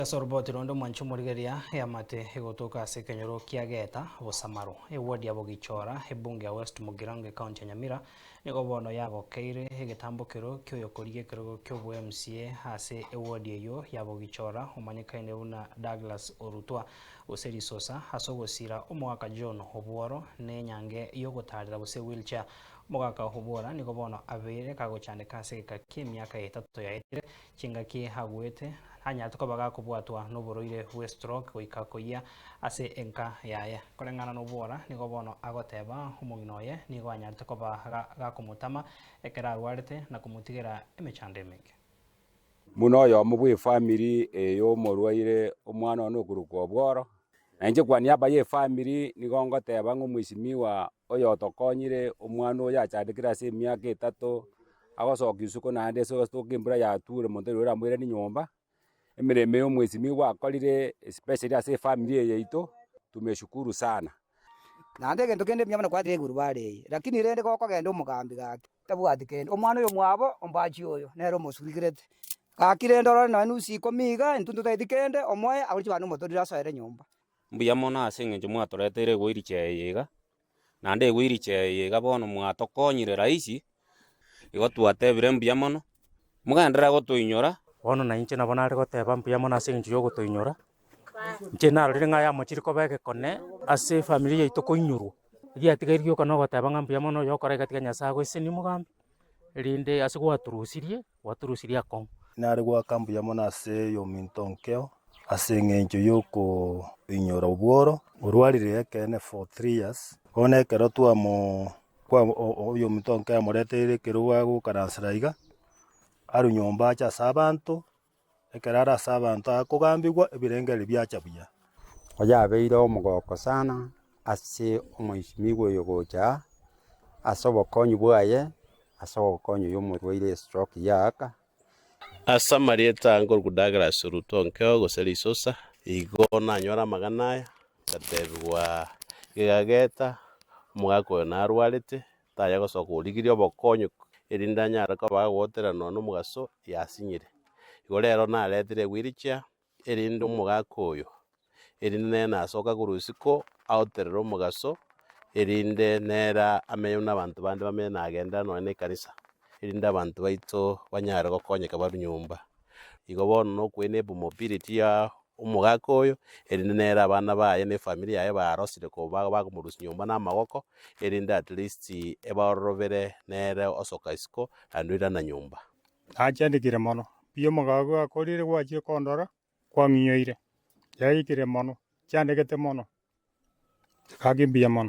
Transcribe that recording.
Ase oroboti ronde omwanchi omorigereria eamate egotoka ase ekenyoro kia Geeta, Bosamaro, eward ya Bogichora, ebunge ya West Mugirango ecounty ya Nyamira, nigo bono yagokeire egetambokero ki'oyokorigia ekerogo ki'obo MCA ase eward eyio ya Bogichora omanyekaine buna Douglas Orutwa gose Risosa ase ogosira omogaka John Obworo nenyange yogotarera gose wheelchair. Omogaka Obwora nigo bono abeire kagochandeka ase egeka ki'emiaka etato yaetire Chingaki agwete, anyarete koba gakobwatwa noborwaire bw'estroke goika koyia ase enka yaye. Koreng'ana nobwora, nigo bono agoteba omong'ina oye nigo anyarete koba gakomotama ekero arwarete na komotigera emechando emenge. Buna oyomo bw'efamiri eye y'omorwaire omwana one okorokwa Obworo, na inche kwa niaba y'efamiri nigo ngoteba ng'a omwesimigwa oyotokonyire omwana oyo achandekire ase emiaka etato, agosoka isiko naende ase ogosoka embura yature monto oria oramoiranie nyomba, emeremo eye omwesimigwa akorire especially ase efamiri eye yaito, tumeshukuru sana. Naende egento kende mbuya mono kwatire egurubaro eye, lakini rende gokogenda omogambi gaki, tabwati kende. Omwana oyo mwabo ombachi oyo, nere omosurigerete. Gaki rende orore nonya nusu ikomi iga, intwe ntotageti kende, omoe agore chibando omotorire asoere nyomba. Mbuya mono ase eng'encho mwatoreteire ewheelchair eye iga, naende ewheelchair eye iga bono mwatokonyire rahisi, igo twatebire mbuya mono, mogenderere gotoinyora. Bono nainche nabo nare goteba mbuya mono ase eng'encho ya ogotoinyora, inche narorire ng'a yamochire koba egekone ase efamiri yaito koinyorwa, egiatigaire gioka nogoteba ng'a mbuya mono oyokora iga tiga Nyasaye agoesenie omogambi, erinde ase gwatorusirie, gwatorusirie akong'u. Nare goaka mbuya mono ase oyominto nkeo, ase eng'encho y'okoinyora obworo, orwarire ekeene for 3 years, bono ekero twamo kwa oyominto nkeo amoreteire ekerogo agokaransera iga, arwe nyomba ache ase abanto, ekero are ase abanto akogambigwa, ebirengererio biacha buya. Oyabeire omogoko sana ase omoisimigwa oyo gocha aa, ase obokonyi bwaye, ase ogokonya oyo omorwaire estroke yaaka. Ase amarieta nkorokwa Douglas Ruto Onkeo gose Risosa, igo nanyora amang'ana aya, ngatebigwa gegageta, omogaka oyo narwarete, taya gosoka origirie obokonyi erinde anyare koba agoteranwa nomogaso yasinyire. Igo rero naretire ewheelchair, erinde omogaka oyo, erinde nere nasoka korwa isiko aoterere omogaso, erinde nere amenye buna abanto bande bamenye nagenderera nonya na ekanisa, erinde abanto baito banyare gokonyeka barwe nyomba. Igo bono na okoenable mobility ya omogaka oyo, erinde nere abana baye na efamiri yaye barosire koba bakomorusia nyomba na amagoko, erinde at least ebaororobere nere osoka isiko naende oirana nyomba. Nachandekire mono, pi omogaka gwakorire gwachire kondora, kwang'inyoire, yaikire mono, chandegete mono, gaki mbuya mono.